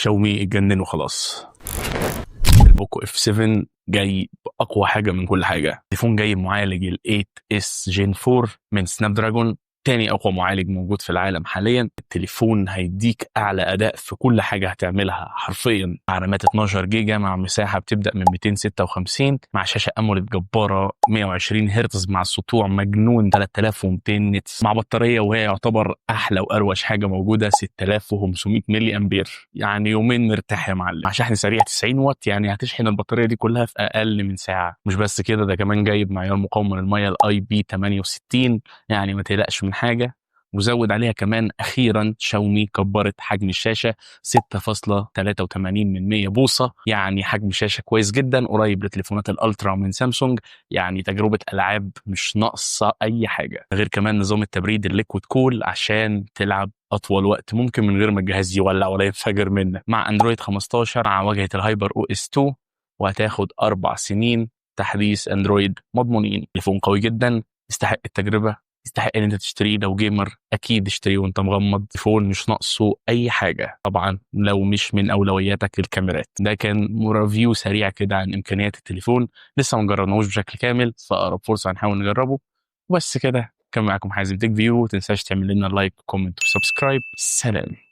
شاومي اتجننوا خلاص. البوكو اف 7 جاي باقوى حاجة من كل حاجه. التليفون جاي بمعالج ال 8S Gen 4 من سناب دراجون، تاني اقوى معالج موجود في العالم حاليا. التليفون هيديك اعلى اداء في كل حاجة هتعملها حرفيا. مع رامات 12 جيجا، مع مساحة بتبدا من 256، مع شاشة AMOLED جبارة 120 هرتز، مع سطوع مجنون 3200 nits، مع بطارية وهي يعتبر احلى واروش حاجة موجودة 6500 ملي امبير، يعني يومين مرتاح يا معلم، مع شحن سريع 90 واط، يعني هتشحن البطارية دي كلها في اقل من ساعه. مش بس كده، ده كمان جايب معيار مقاومة للمية ال IP 68، يعني ما تقلقش من حاجه. وزود عليها كمان اخيرا شاومي كبرت حجم الشاشة 6.83 من 100 بوصه، يعني حجم شاشة كويس جدا قريب لتليفونات ال Ultra من سامسونج، يعني تجربه العاب مش ناقصه اي حاجه. غير كمان نظام التبريد ال liquid cool عشان تلعب اطول وقت ممكن من غير ما الجهاز يولع ولا ينفجر منك. مع اندرويد 15 مع واجهه ال HyperOS 2، وهتاخد 4 سنين تحديث اندرويد مضمونين. تليفون قوي جدا، يستحق التجربه، يستحق ان انت تشتريه. لو gamer اكيد اشتريه وانت مغمض. تليفون مش ناقصه اي حاجه، طبعا لو مش من اولوياتك الكاميرات. ده كان review سريع كده عن امكانيات التليفون، لسه ما جربناهوش بشكل كامل، في اقرب فرصة هنحاول نجربه. وبس كده، كان معاكم حازم تك فيو. ما تنساش تعمل لنا like، comment و subscribe. سلام.